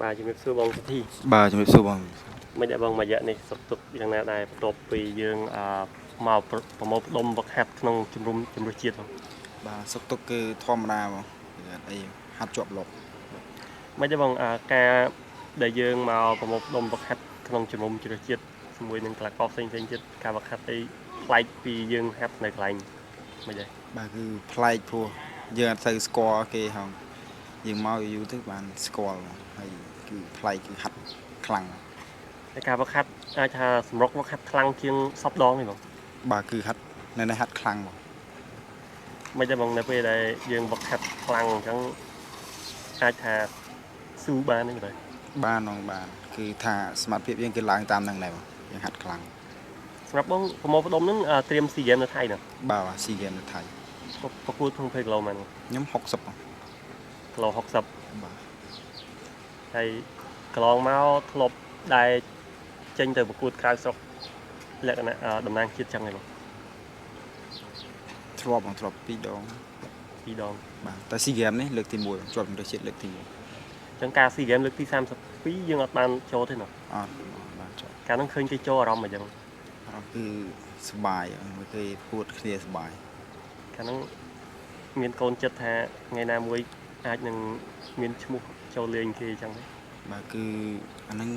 បាទជំរាបសួរបងសុធី បាទជំរាបសួរបង មិនដែលបងមួយរយៈនេះសុខទុក្ខយ៉ាងណាដែរបន្ទាប់ពីយើងអឺមកប្រមូលផ្ដុំវឹកហាត់ក្នុងជំរំជំរឿជាតិបង បាទសុខទុក្ខគឺធម្មតាបងគឺអត់អីហាត់ជាប់លប់ មិនដែលបងការដែលយើងមកប្រមូលផ្ដុំវឹកហាត់ក្នុងជំរំជំរឿជាតិជាមួយនឹងកីឡាករផ្សេងៗទៀតការវឹកហាត់អីប្លែកពីយើងហាត់នៅកន្លែងមិនដែរ បាទគឺប្លែកព្រោះយើងអត់សូវស្គាល់គេហងយើងមកយូរទៅបានស្គាល់បងហើយគឺប្លែកគឺហាត់ខ្លាំង តែការវឹកហាត់អាចថាសម្រុកវឹកហាត់ខ្លាំងជាងសពដងទេបង បាទគឺហាត់នៅនេះហាត់ខ្លាំងបង មិនដែរបងនៅពេលដែលយើងវឹកហាត់ខ្លាំងអញ្ចឹងអាចថាស៊ូបានទេបង បានបងបានគឺថាសមត្ថភាពយើងគឺឡើងតាមនឹងដែរបងយើងហាត់ខ្លាំង សម្រាប់បងប្រមូលផ្ដុំហ្នឹងត្រៀមស៊ីហ្គេមនៅថៃហ្នឹង បាទបាទស៊ីហ្គេមនៅថៃ ប្រកួតក្នុង20គីឡូម៉ែត្រ ខ្ញុំ60បង គីឡូ60 បាទ ហើយកន្លងមកធ្លាប់ដែលចេញទៅប្រកួតក្រៅស្រុកលក្ខណៈតំណាងជាតិចឹងឯងបង ធ្លាប់បងធ្លាប់ពីរដង ពីរដង បាទតែស៊ីហ្គេមនេះលើកទី1ជាប់ជម្រើសជាតិលើកទី1 អញ្ចឹងការស៊ីហ្គេមលើកទី32យើងអត់បានចូលទេណោះ អត់បានជាប់ កាលហ្នឹងឃើញគេចូលអារម្មណ៍អញ្ចឹង អារម្មណ៍គឺសប្បាយមួយគេពួតគ្នាសប្បាយ កាលហ្នឹងមានកូនចិត្តថាថ្ងៃណាមួយអាចនឹងមានឈ្មោះចូលលេងគេអញ្ចឹងទេ បាទគឺអាហ្នឹង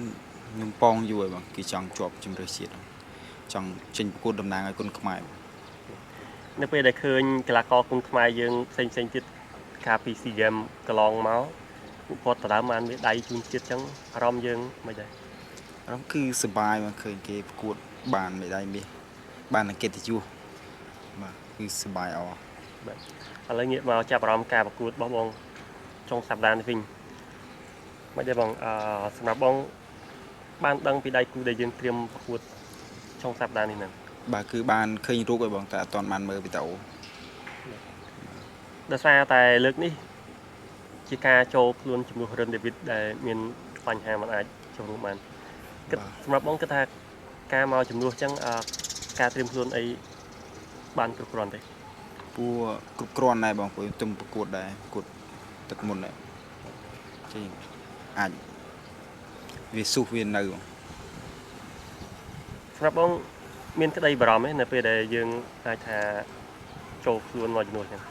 ខ្ញុំប៉ងយូរហើយបងគឺចង់ជាប់ជម្រើសជាតិចង់ចេញប្រកួតតំណាងឲ្យគុនខ្មែរបង នៅពេលដែលឃើញកីឡាករគុនខ្មែរយើងផ្សេងផ្សេងទៀតកាលពីស៊ីហ្គេមកន្លងមកពួកគាត់ដណ្ដើមបានមេដៃជូនជាតិអញ្ចឹងអារម្មណ៍យើងមិនដែរ អារម្មណ៍គឺសប្បាយបងឃើញគេប្រកួតបានមេដាយមាសបាននឹងកិត្តិយសបាទគឺសប្បាយអ ឥឡូវងាកមកចាប់អារម្មណ៍ការប្រកួតរបស់បងចុងសប្តាហ៍នេះវិញមិនដែរបងសម្រាប់បងបានដឹងពីដៃគូដែលយើងត្រៀមប្រកួតចុងសប្តាហ៍នេះហ្នឹង បាទគឺបានឃើញរូបហើយបងតែអត់ទាន់បានមើលវីដេអូ ដោយសារតែលើកនេះជាការចូលខ្លួនជំនួសរិនដេវីតដែលមានបញ្ហាមិនអាចចូលរួមបានគិតសម្រាប់បងគិតថាការមកជំនួសអញ្ចឹងការត្រៀមខ្លួនអីបានគ្រប់គ្រាន់ទេ ពួកគ្រប់គ្រាន់ដែរបងព្រោះខ្ញុំប្រកួតដែរប្រកួតទឹកមុនដែរចេញអាចវាស៊ុះវានៅបង សម្រាប់បងមានក្តីបារម្ភទេនៅពេលដែលយើងអាចថាចូលខ្លួនមកជំនួសអញ្ចឹង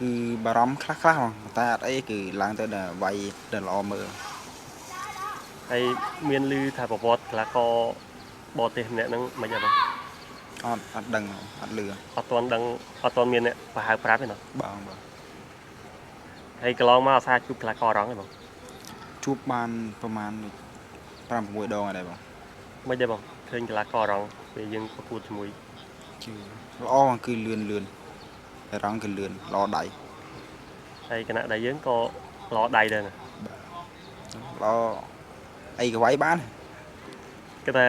គឺបារម្ភខ្លះខ្លះៗបងតែអត់អីគឺឡើងទៅដល់វាយដល់ល្អមើល ហើយមានឮថាប្រវត្តិកីឡាករបរទេសម្នាក់ហ្នឹងមិនអីបង អត់អត់ដឹងអត់លឺ អត់ទាន់ដឹងអត់ទាន់មានអ្នកប្រហែលប្រាប់ទេណោះ បងបាទ ហើយកន្លងមកអាសាជួបកីឡាកររងទេបង ជួបបានប្រហែល5 6ដងហើយដែរបង មិនទេបងឃើញកីឡាកររងពេលយើងប្រកួតជាមួយ ជឿល្អបងគឺលឿនលឿនតែរងគឺលឿនល្អដៃ ហើយគណៈដែលយើងក៏ល្អដៃដែរណា ល្អអីក៏វាយបាន គឺថា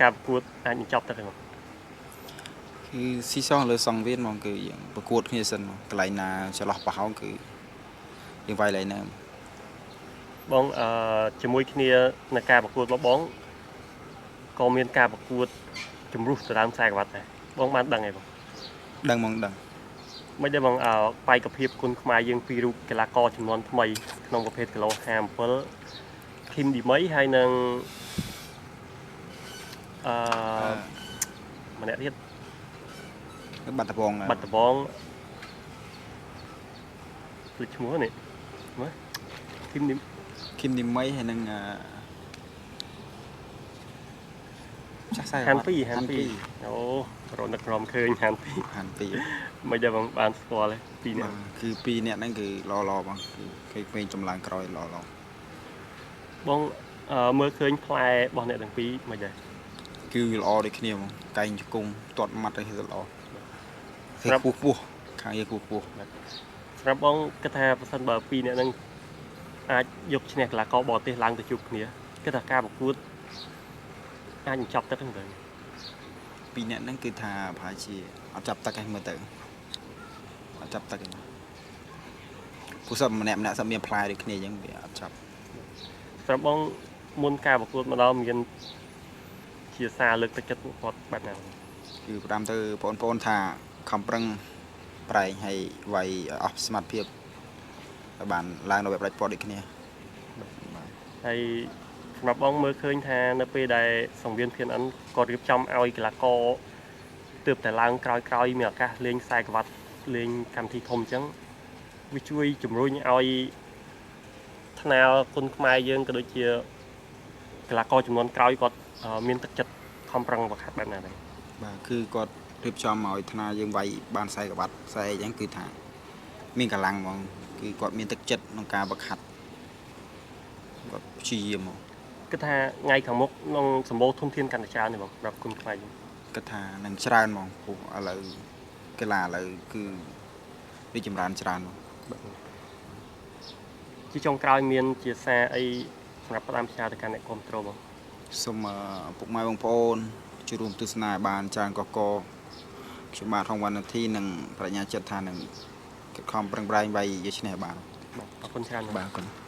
ការប្រកួតអាចនឹងចប់ទៅទេបង គឺស៊ីសងលើសង្វៀនហ្មងគឺយើងប្រកួតគ្នាសិនហ្មងកន្លែងណាចន្លោះប្រហោងគឺយើងវាយកន្លែងហ្នឹង បងជាមួយគ្នានៅការប្រកួតរបស់បងក៏មានការប្រកួតជំរុះទៅដើមខ្សែក្រវ៉ាត់ដែរបងបានដឹងទេបង ដឹងហ្មងដឹង មិនដែរបងបេក្ខភាពគុនខ្មែរយើងពីររូបកីឡាករចំនួនថ្មីក្នុងប្រភេទគីឡូ57ឃីមឌីមីហើយនឹងអឺម្នាក់ទៀត បាត់ដបងដែរ បាត់ដបងភ្លេចឈ្មោះនេះមើលឃីមឌី គឹមនីមីហើយនឹងចាស់ខ្សែ ហាន2ហាន2អូរត់នឹកក្រមឃើញហាន ហាន2 2មិនដែរបងបានស្គាល់ទេពីរនាក់ បាទគឺពីរនាក់ហ្នឹងគឺល្អល្អបងគឺគេក្មេងចម្លងក្រោយល្អល្អ បងមើលឃើញផ្លែរបស់អ្នកទាំងពីរមិនដែរ គឺល្អដូចគ្នាបងកែងជង្គង់ទាត់ម៉ាត់អីគឺល្អគេខ្ពស់ខ្ពស់ខាងយើងខ្ពស់ខ្ពស់ សម្រាប់បងគិតថាប្រសិនបើពីរអ្នកហ្នឹងអាចយកឈ្នះកីឡាករបរទេសឡើងទៅជួបគ្នាគិតថាការប្រកួតអាចនឹងចប់ទឹកហ្នឹងទៅ ពីរនាក់ហ្នឹងគឺថាប្រហែលជាអត់ចាប់ទឹកឯងមើលទៅអត់ចាប់ទឹកឯងព្រោះសឹកម្នាក់ម្នាក់សឹកមានផ្លែដូចគ្នាអញ្ចឹងវាអត់ចាប់ សម្រាប់បងមុនការប្រកួតមកដល់មានជាសារលើកទឹកចិត្តពួកគាត់បែបណាបង គឺផ្ដាំទៅបងប្អូនថាខំប្រឹងប្រែងឲ្យវាយឲ្យអស់សមត្ថភាពឲ្យបានឡើងដល់បែបផ្ដាច់ពណ៌ដូចគ្នា ហើយសម្រាប់បងមើលឃើញថានៅពេលដែលសង្វៀន PNN គាត់រៀបចំឲ្យកីឡាករទើបតែឡើងក្រោយក្រោយមានឱកាសលេងខ្សែក្រវ៉ាត់លេងកម្មវិធីធំអញ្ចឹងវាជួយជំរុញឲ្យថ្នាលគុនខ្មែរយើងក៏ដូចជាកីឡាករចំនួនក្រោយគាត់មានទឹកចិត្តខំប្រឹងវឹកហាត់បែបណាដែរ? បាទគឺគាត់រៀបចំឲ្យថ្នាយើងវាយបានខ្សែក្បាត់ខ្សែអីចឹងគឺថាមានកម្លាំងហ្មងគឺគាត់មានទឹកចិត្តក្នុងការវឹកហាត់គាត់ព្យាយាមហ្មង គិតថាថ្ងៃខាងមុខនឹងសម្បូរធនធានកាន់តែច្រើនទេបងសម្រាប់គុនខ្មែរយើង? គិតថានឹងច្រើនហ្មងព្រោះឥឡូវកីឡាឥឡូវគឺរីកចម្រើនច្រើនហ្មង បាទជាចុងក្រោយមានជាសារអីសម្រាប់ផ្ដាំផ្ញើទៅកាន់អ្នកគ្រប់គ្រងបង? សូមពុកម៉ែបងប្អូនចូលរួមទស្សនាឲ្យបានច្រើនកកខ្ញុំបាទហងវណ្ណធីនិងបញ្ញាចិត្តថានឹងខំប្រឹងប្រែងវាយយកឈ្នះបាន។ បាទអរគុណច្រើនបង។ បាទអរគុណ។